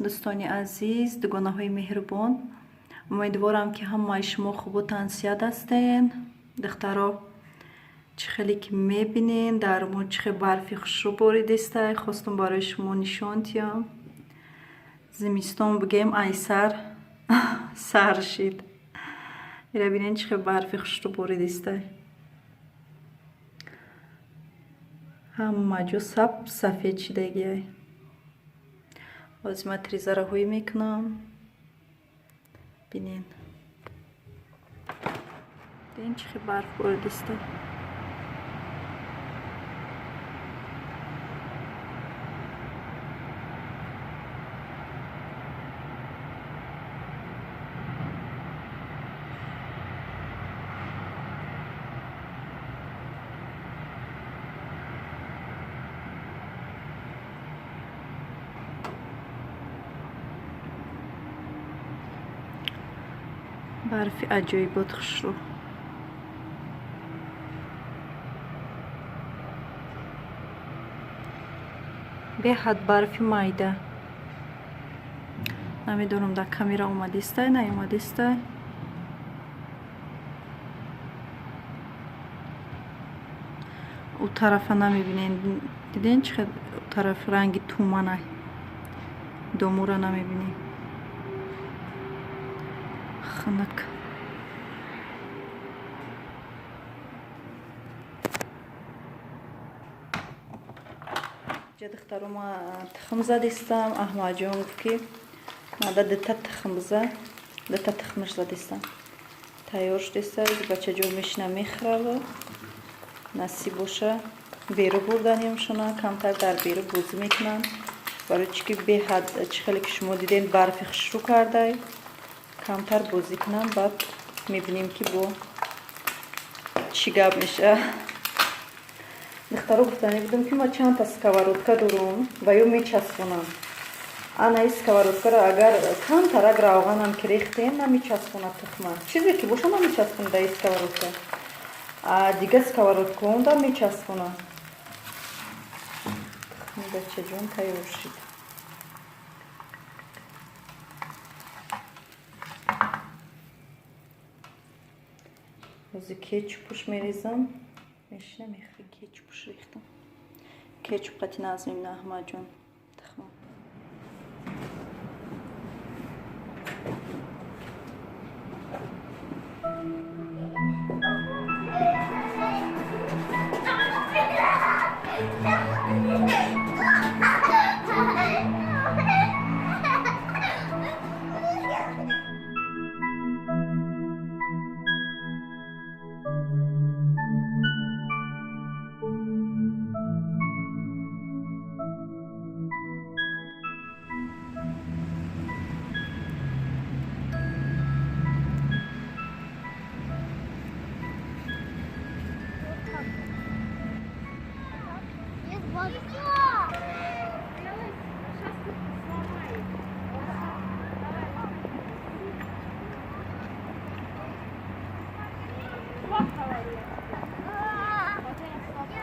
Дӯстони азиз, дугонаҳои меҳрубон. Умедворам, ки ҳамаи шумо хубу тансиҳат ҳастен. Духтаро, чӣ хеле ки мебинен, дар мо чӣ хел барфи хушрӯ боридистай, хостум барои шумо нишон диҳам. Зимистон бигем, айсар сар шид. Ира бинен, чӣ хел барфи хушрӯ боридистай. Ҳама ҷо саб сафед шидагиай. Ҳозир ман тирезаро ҳӯй мекунам. Бинен. Диден, чӣ хел барф боридистай. Барфи аҷоибот хушрӯ. Беҳад барфи майда. Намедонам, дар камера омадистай, наомадистай. У тарафа намебинен. Диден, чӣ хел у тараф ранги туманай. Домура намебинем. Хунук. Ҷа, духтаро, ма тухм задистам. Аҳмадҷон гуфт, ки мада дута тухм биза. Дута тухмаш задистам. Тайёр шудиста, бачаҷон мешина мехӯрава. Насиб боша, беру бурданиамшона, камтар дар беру бозӣ мекунанд. Барои чӣ ки беҳад, чӣ хеле ки шумо дидем, барфи хушрӯ кардай. Камтар бозӣ кунам, баъд мебинем, ки бо чӣ гап мешавад. Духтаро, гуфтанӣ будам, ки ма чандта сковородка дорум ва ё мечаспонам. Ана ин сковородкаро агар камтарак равғанам ки рехтем, намечаспонад тухма. Чизе ки боша, намечаспонад дар ин сковородка. А дигар сковородкаонда мечаспонад. Тухми бачаҷон тайёр шуд. Ҳозир кетчупуш мерезам. Мешина мехӯри, кетчупуш рехтам. Кетчуп қати нағз мебина Аҳмадҷон тухма.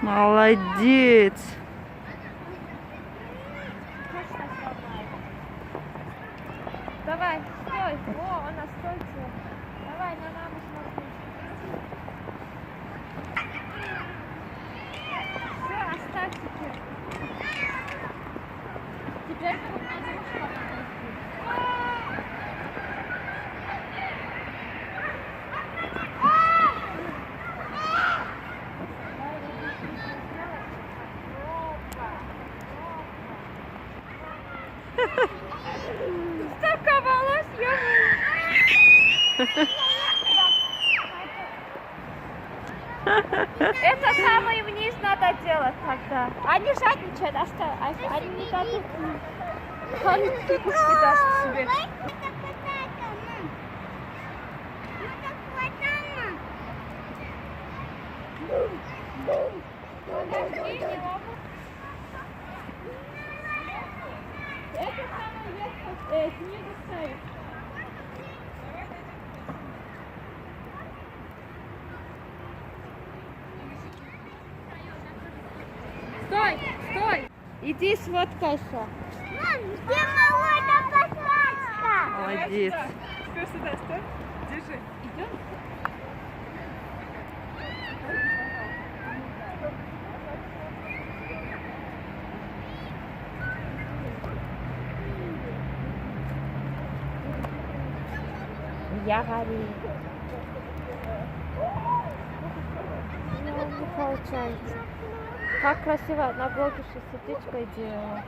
Молодец. Точно сломает. Давай, стой. О, она стойте. Давай, на маму смотри. Все, оставь теперь. Теперь друг на дружку надо идти. Давай, вот здесь сделай. Опа. Опа. Столько волос, ё-моё. Это самый вниз надо делать тогда. Они жадничают, оставь. Они не дадут. Они фигушки даст себе. Подожди, не лопай. Это самый верх, снизу ставить. Стой, стой. Иди сфоткайся. Мам, где молоко? Молодец. Теперь сюда стой. Держи. Идем? Я горю. Не получается. Как красиво на блогерше сердечко делала.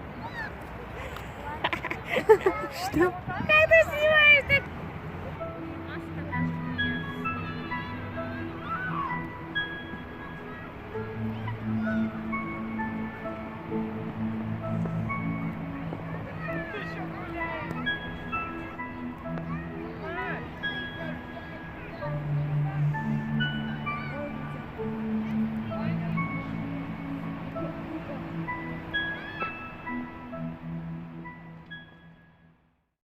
Что? Как ты снимаешь так?